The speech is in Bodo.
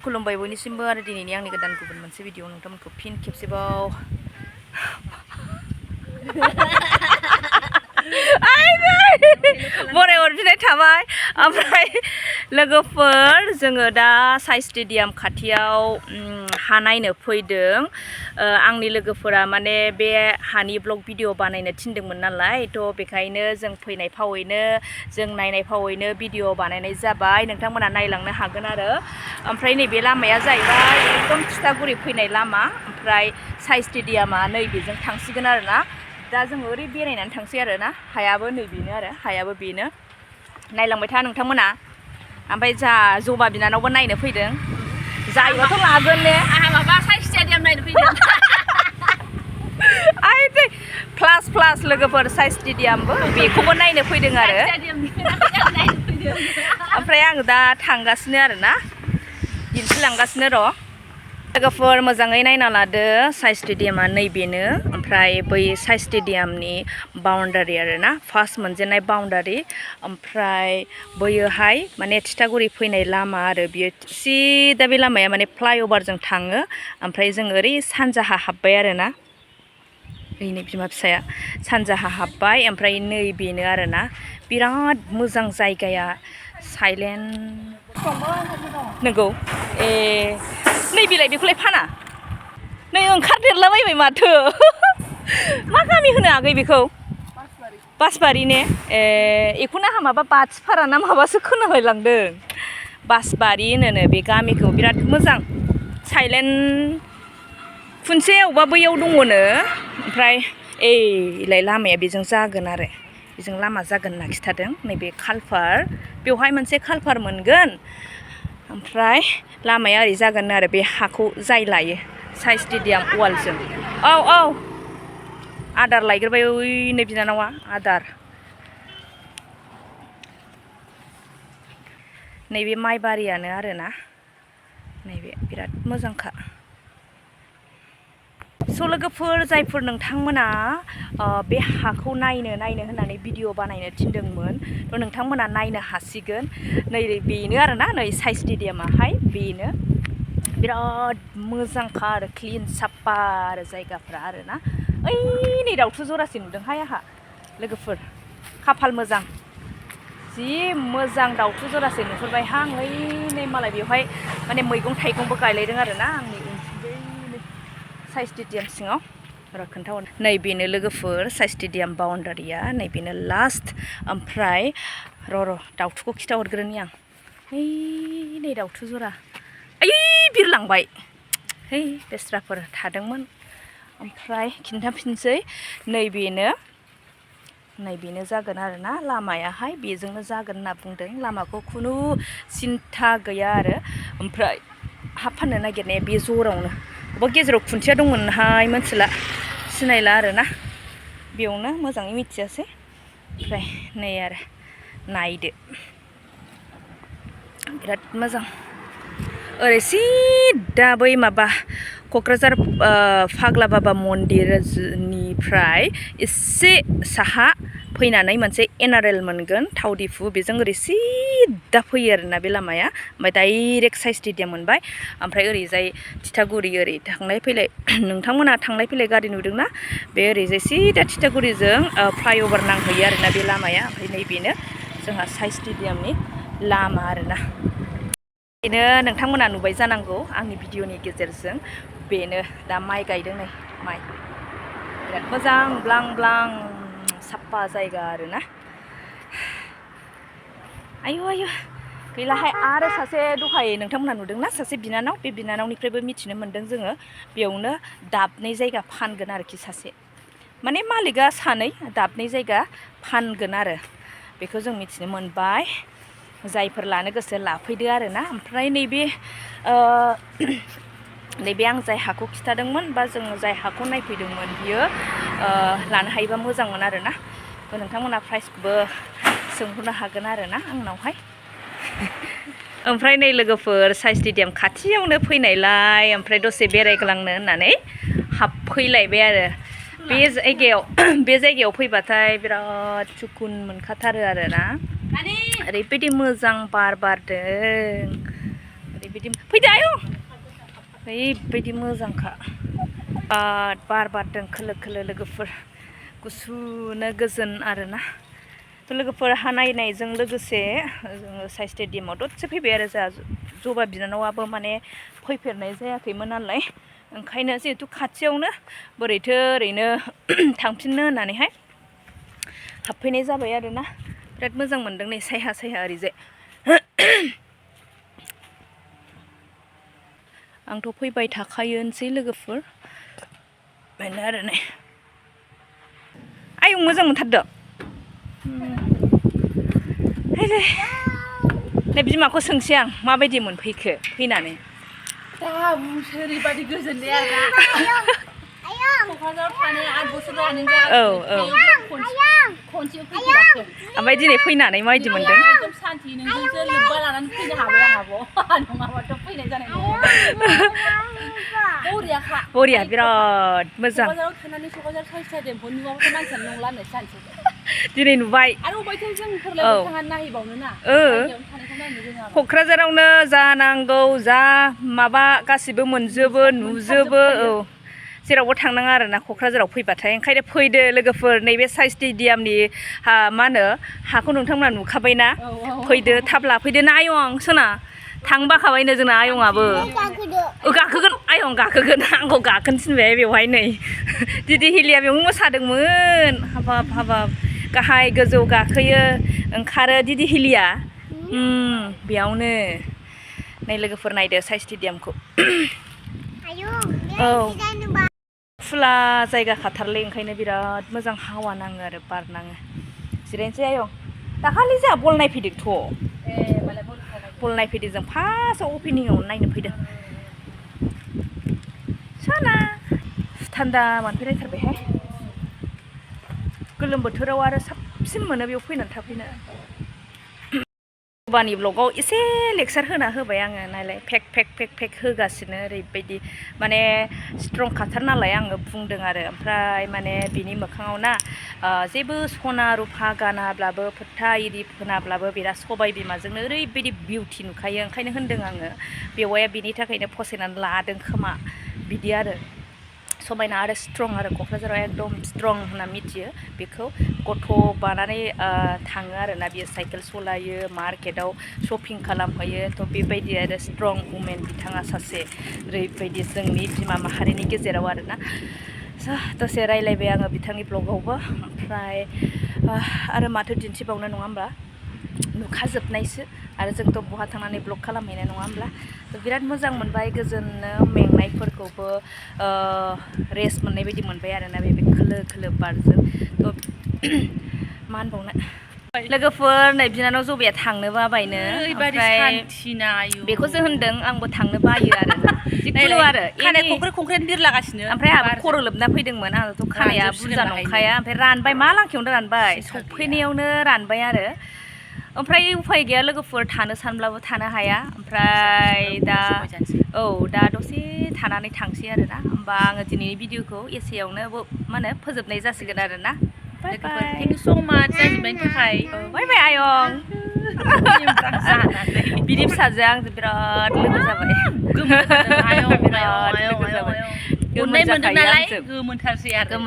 खुलुमबाय बयनिसिमबो आरो दिनैनि आंनि गोदान गुबुन मोनसे भिडिअ नोंथांमोनखौ फिन खेबसेबाव बराय हरफिननाय थाबाय ओमफ्राय लोगोफोर जोङो दा साइ स्टेडियाम खाथियाव हा नायनो फैदों आंनि लोगोफोरा माने बे हानि ब्लग भिडिअ बानायनो थिनदोंमोन नालाय थ' बेखायनो जों फैनाय फावैनो जों नायनाय फावैनो भिडिअ बानायनाय जाबाय नोंथांमोना नायलांनो हागोन आरो ओमफ्राय नैबे लामाया जाहैबाय एकदम थिथागुरि फैनाय लामा ओमफ्राय साइ स्टेडियामा नैबेजों थांसिगोन आरोना दा जों ओरै बेरायनानै थांसै आरोना हायाबो नैबेनो आरो हायाबो बेनो नायलांबाय था नोंथांमोना ओमफ्राय जा जबा बिनानावबो नायनो फैदों जायोबाथ' लागोन ने आहा माबा साइ स्टेडियाम नायनो फैदों आइ दे प्लास लोगोफोर साइ स्टेडियामबो बेखौबो नायनो फैदों आरो ओमफ्राय आं दा थांगासिनो आरोना दिन्थिलांगासिनो र' लोगोफोर मोजाङै नायना लादो साइ स्टेडियामा नैबेनो ओमफ्राय बै साइ स्टेडियामनि बाउन्डारि आरोना फार्स्ट मोनजेननाय बाउन्डारि ओमफ्राय बैयोहाय माने थिथागुरि फैनाय लामा आरो बियो सिदा बे लामाया माने फ्लाइअभारजों थाङो ओमफ्राय जों ओरै सानजाहा हाबबाय आरोना ओरैनो बिमा फिसाया सानजाहा हाबबाय ओमफ्राय नैबेनो आरोना बिराद मोजां जायगाया साइलेन्ट नंगौ ए नै बिलाइ बेखौलाय फाना नै ओंखारदेरलाबायबाय माथो मा गामि होनो आगै बेखौ बासबारि ने ए एखौनो आंहा माबा बाथिपारा ना माबासो खोनालायलांदों बासबारि होनोनो बे गामिखौ बिराद मोजां साइलेन्ट खुनसे अबेबा बैयाव दङनो ओमफ्राय एलाय लामाया बेजों जागोन आरो बेजों लामा जागोन होनना खिथादों नैबे खालपार बेवहाय मोनसे खालपार मोनगोन ओमफ्राय लामाया ओरै जागोन आरो बे हाखौ जाय लायो साइ स्टेडियाम वालजों औ आदार लायग्रोबाय ओइनै बिनानावा आदार नैबे माइबारियानो आरोना नैबे बिराद मोजांखा स' लोगोफोर जायफोर नोंथांमोना बे हाखौ नायनो होननानै भिडिअ बानायनो थिनदोंमोन थ' नोंथांमोना नायनो हासिगोन नै बेनो आरोना नै साइ स्टेडियामाहाय बेनो बिराद मोजांखा आरो क्लिन साफा आरो जायगाफ्रा आरोना ओइ नै दाउथु जरासे नुदोंहाय आंहा लोगोफोर खाफाल मोजां जि मोजां दाउथु जरासे नुहरबायहां ओइ नै मालाय बेवहाय माने मैगं थाइगंबो गायलायदों आरोना आंनि साइ स्टेडियाम सिङाव र' खोन्थाहर नैबेनो लोगोफोर साइ स्टेडियाम बाउन्डारिया नैबेनो लास्ट ओमफ्राय र' दाउथुखौ खिथाहरग्रोनि आं ओइ नै दाउथु जरा ओइ बिरलांबाय है बेस्राफोर थादोंमोन ओमफ्राय खिन्थाफिनसै नैबेनो जागोन आरोना लामायाहाय बेजोंनो जागोन होनना बुंदों लामाखौ खुनु सिन्था गैया आरो ओमफ्राय हा फाननो नागिरनाया बे जरावनो बबेबा गेजेराव खुन्थिया दंमोनहाय मोनथिला सिनायला आरोना बेयावनो मोजाङै मिथियासै ओमफ्राय नै आरो नायदो बिराद मोजां ओरै सिदा बै माबा क'क्राझार फाग्ला बाबा मन्दिरनिफ्राय एसे साहा फैनानै मोनसे एनआरएल मोनगोन थाव दिफु बेजों ओरै सिदा फैयो आरोना बे लामाया ओमफ्राय डाइरेक्ट साइ स्टेडियाम मोनबाय ओमफ्राय ओरैजाय थिथागुरि ओरै थांलाय फैलाय नोंथांमोना थांलाय फैलाय गारि नुदोंना बे ओरैजाय सिदा थिथागुरिजों फ्लाइअभार नांहैयो आरोना बे लामाया ओमफ्राय नैबेनो जोंहा साइ स्टेडियामनि लामा आरोना बेनो नोंथांमोना नुबाय जानांगौ आंनि भिडिअनि गेजेरजों बेनो दा माइ गायदों नै माइ बिराद मोजां ब्लां ब्लां साफा जायगा आरोना आयु गैलाहाय आरो सासे दहाय नोंथांमोना नुदोंना सासे बिनानाव बे बिनानावनिफ्रायबो मिथिनो मोन्दों जोङो बेयावनो दाबनै जायगा फानगोन आरोखि सासे माने मालिकआ सानै दाबनै जायगा फानगोन आरो बेखौ जों मिथिनो मोनबाय जायफोर लानो गोसो लाफैदो आरोना ओमफ्राय नैबे आं जाय हाखौ खिथादोंमोन बा जों जाय हाखौ नायफैदोंमोन बियो लानो हायोबा मोजांमोन आरोना नोंथांमोना प्राइसखौबो सोंहरनो हागोन आरोना आंनावहाय ओमफ्राय नै लोगोफोर साइ स्टेडियाम खाथियावनो फैनायलाय ओमफ्राय दसे बेरायग्लांनो होननानै हाबफैलायबाय आरो बे जायगायाव फैबाथाय बिराद सुकुन मोनखाथारो आरोना ओरैबायदि मोजां बार बारदों ओरैबायदि फैदो आयं ओरैबायदि मोजांखा बार बारदों खोलो खोलो लोगोफोर गुसुनो गोजोन आरोना लोगोफोर हा नायनायजों लोगोसे जोङो साइ स्टेडियामाव दसे फैबाय आरो जोंहा जबा बिनानावाबो माने फैफेरनाय जायाखैमोन नालाय ओंखायनो जिहेतु खाथियावनो बोरैथो ओरैनो थांफिननो होननानैहाय हाबफैनाय जाबाय आरोना बिराद मोजां मोनदों नै सायहा सायहा ओरैजाय आंथ' फैबाय थाखायोनोसै लोगोफोर बेनो आरो नै आयं मोजां मोनथारदों नै बिमाखौ सोंसै आं माबायदि मोनफैखो फैनानै ओरैबायदि गोजोननाय आरोना क'क्राझाराव थानाया 8 बोसोर जानानै जागासिनो खनसे फैफेराखै ओमफ्राय दिनै फैनानै माबायदि मोनदों एकदम सान्थि नोंजोंसो लोब्बा लानानै फैनो हाबाय आं आब' नङाबाथ' फैनाय जानाय नङा बरिया बिराद मोजां क'क्राझाराव थानानै क'क्राझार साइ स्टेडियामखौ नुवाबाथ' मानसियानो नंला होननाय सानसै दिनै नुबाय आरो अबायथो जोंफोरलाय थांनानै नायहैबावनो ना क'क्राझारावनो जा नांगौ जा माबा गासिबो मोनजोबो नुजोबो जेरावबो थांनाङा आरोना क'क्राझाराव फैबाथाय ओंखायनो फैदो लोगोफोर नैबे साइ स्टेडियामनि मा होनो हाखौ नोंथांमोना नुखाबायना फैदो थाब लाफैदो ना आयं सोना थांबाखाबायनो जोंना आयंआबो गाखोगोन आयं गाखोगोन आंखौ गाखोनो थिनबाय बेवहाय नै दिदि हिलिया बेयावनो मोसादोंमोन हाबाब हाबाब गाहाय गोजौ गाखोयो ओंखारो दिदि हिलिया बेयावनो नै लोगोफोर नायदो साइ स्टेडियामखौ औ खुला जायगा खाथारलै ओंखायनो बिराद मोजां हावा नाङो आरो बार नाङो जिरायनोसै आयं दाखालि जोंहा बल नायफैदोंथ' बल नायफैदों जों फार्स्टआव अपेनिंआवनो नायनो फैदों साना थान्दा मोनफैलायथारबायहाय गोलोम बोथोराव आरो साबसिन मोनो बेयाव फैनानै थाफैनो बानि ब्लगाव एसे लेक्सार होना होबाय आङो नालाय फेक फेक फेक फेक होगासिनो ओरैबायदि माने स्ट्रं खाथार नालाय आङो बुंदों आरो ओमफ्राय माने बिनि मोखाङाव ना जेबो सना रुफा गानाब्लाबो फोथा इरि फोनाब्लाबो बिराद सबाय बिमाजोंनो ओरैबायदि बिउटि नुखायो ओंखायनो होनदों आङो बेवाया बिनि थाखायनो फसायनानै लादों खोमा बिदि आरो समायना आरो स्ट्रं आरो क'क्राझाराव एकदम स्ट्रं होनना मिथियो बेखौ गथ' बानानै थाङो आरोना बियो साइकेल सलायो मार्केटाव शपिं खालामहैयो थ' बेबायदि आरो स्ट्रं वुमेन बिथाङा सासे ओरैबायदि जोंनि बिमा माहारिनि गेजेराव आरोना दसे रायलायबाय आङो बिथांनि ब्लगावबो ओमफ्राय आरो माथो दिन्थिबावनो नङा होमबा नुखाजोबनायसो आरो जोंथ' बहा थांनानै ब्लग खालामहैनाय नङा होमब्ला बिराद मोजां मोनबाय गोजोननो मेंनायफोरखौबो रेस्ट मोननाय बायदि मोनबाय आरोना बे खोलो खोलो बारजों थ' मा होनबावनो लोगोफोर नै बिनानाव जबाया थांनो बाबायनो ओमफ्राय बेखौसो होनदों आंबो थांनो बायो आरोना जिखुनु आरो खानाय खंख्रें बिरलागासिनो ओमफ्राय आंहा खर' लोबना फैदोंमोन आंथ' खानाया बुरजा नंखाया ओमफ्राय रानबाय मा लांखायावनो रानबाय सफैनायावनो रानबाय आरो ओमफ्राय उफाय गैया लोगोफोर थानो सानब्लाबो थानो हाया ओमफ्राय दा दा दसे थानानै थांसै आरोना होमबा आङो दिनैनि भिडिअखौ एसेयावनो मा होनो फोजोबनाय जासिगोन आरोना थेंक इउ स' माच जाजोबनायनि थाखाय बाय बाय आयं बिनि फिसाजोआ आंजों बिराद लोगो जाबाय बिराद लोगो जाबाय अननाय मोनदों नालाय गोमोनथारसै आरो